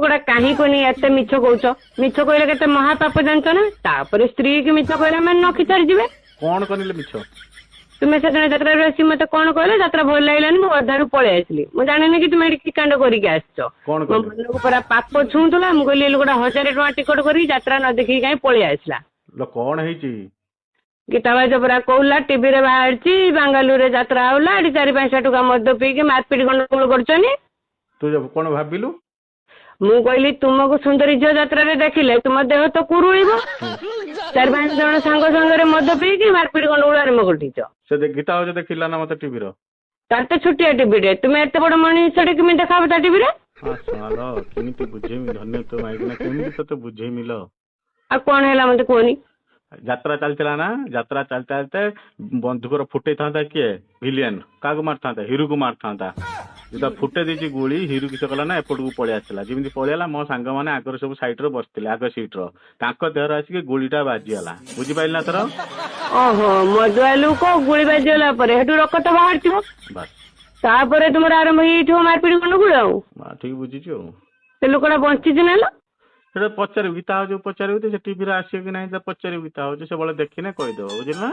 ଗୋଟା କାହିଁ କୁହନି ଏତେ ମିଛ କହୁଛ? ମିଛ କହିଲେ କେତେ ମହାପାପ ଜାଣିଛ ନା? ତାପରେ ସ୍ତ୍ରୀ କି ମିଛ କହିଲେ ମାନେ ନଖି ଛାଡିଯିବେ। କଣ କରିଲେ ମିଛ? ତୁମେ ସେଦିନ ଯାତ୍ରାରୁ ଆସି ମତେ କଣ କହିଲ? ଯାତ୍ରା ଭଲ ଲାଗିଲାନି, ମୁଁ ଅଧାରୁ ପଳେଇ ଆସିଲି। ମୁଁ ଜାଣିନି କି ତୁମେ ଏଠି କି କାଣ୍ଡ କରିକି ଆସିଛ। କଣ ମୋ କହିଲେ? ମନକୁ ପୁରା ପାପ ଛୁଉଁଥିଲା। ମୁଁ କହିଲି ଏ ଲୋକଟା 1000 ଟଙ୍କା ଟିକଟ କରିକି ଯାତ୍ରା ନ ଦେଖିକି କାହିଁ ପଳେଇ ଆସିଲା। ଲୋ, କଣ ହେଇଛି? ଗୀତା ଭାଉଜ ପରା କହୁଲା, ଟିଭିରେ ବାହାରିଛି, ବାଙ୍ଗାଲୋରରେ ଯାତ୍ରା ହଉଲା, ଏଠି 4 5 ଟଙ୍କା ମଦ ପିଇକି ମାରପିଟ ଗଣ୍ଡଗୋଳ କରୁଛନ୍ତି। ତୁ କଣ ଭାବିଲୁ? ମୁଁ କହିଲି ତୁମକୁ ସୁନ୍ଦରୀ ଝିଅ ଯାତ୍ରାରେ ଦେଖିଲେ ତୁମ ଦେହ ତ କୁରୁଳିବ। 4 5 ଜଣ ସାଙ୍ଗ ସାଙ୍ଗରେ ମଦ ପିଇକି ମାରପିଟ ଗଣ୍ଡଗୋଳ ଆରମ୍ଭ କରିଦେଇଛ। ସେ ଗୀତା ଭାଉଜ ଦେଖିଲା ନା ମତେ ଟିଭିର? ତାର ତ ଛୋଟିଆ ଟିଭିରେ, ତୁମେ ଏତେ ବଡ ମଣିଷଟେ କେମିତି ଦେଖାହବ ତା ଟିଭିରେ? ହଁ ଶୁଣାଲୋ, କେମିତି ବୁଝେଇମି? ଧନ୍ୟ ତୋ ମାଇକିନା, କେମିତି ତତେ ବୁଝେଇମି ଲୋ? ଆଉ କଣ ହେଲା ମତେ କୁହନି। ଯାତ୍ରା ଚାଲିଥିଲା ନା, ଯାତ୍ରା ଚାଲିତେ ଚାଲିତେ ବନ୍ଧୁକର ଫୁଟେଇଥାନ୍ତା କିଏ? ଭିଲିଆନ କାହାକୁ ମାରିଥାନ୍ତା? ହିରୋକୁ ମାରିଥାନ୍ତା। ଯେତେବେଳେ ଫୁଟେଇ ଦେଇଛି ଗୁଳି, ହିରୋ କିସ କଲା ନା ଏପଟକୁ ପଳେଇ ଆସିଲା। ଯେମିତି ପଳେଇଲା, ମୋ ସାଙ୍ଗମାନେ ଆଗରେ ସବୁ ସାଇଡରେ ବସିଥିଲେ, ଆଗ ସିଟର, ତାଙ୍କ ଦେହରେ ଆସିକି ଗୁଳିଟା ବାଜିଗଲା। ବୁଝିପାରିଲ ନା ତୋର? ଓହୋ, ମଦୁଆ ଲୋକ, ଗୁଳି ବାଜିଗଲା ପରେ ସେଠୁ ରକ୍ତ ବାହାରିଥିବ। ବାସ୍। ତାପରେ ତୁମର ଆରମ୍ଭ ହେଇଯାଇଥିବ ମାରପିଟ ଗଣ୍ଡଗୋଳ। ଆଉ ଠିକ ବୁଝିଛୁ। ଆଉ ସେ ଲୋକଟା ବଞ୍ଚିଛି ନା ଲୋ? ସେଟା ପଚାରିବୁ, ଗୀତା ଭାଉଜକୁ ପଚାରିବୁ ତ, ସେ ଟିଭିରେ ଆସିବ କି ନାହିଁ ପଚାରିବୁ ଗୀତା ଭାଉଜ। ସବୁବେଳେ ଦେଖିନେ କହିଦବ, ବୁଝିଲୁ ନା?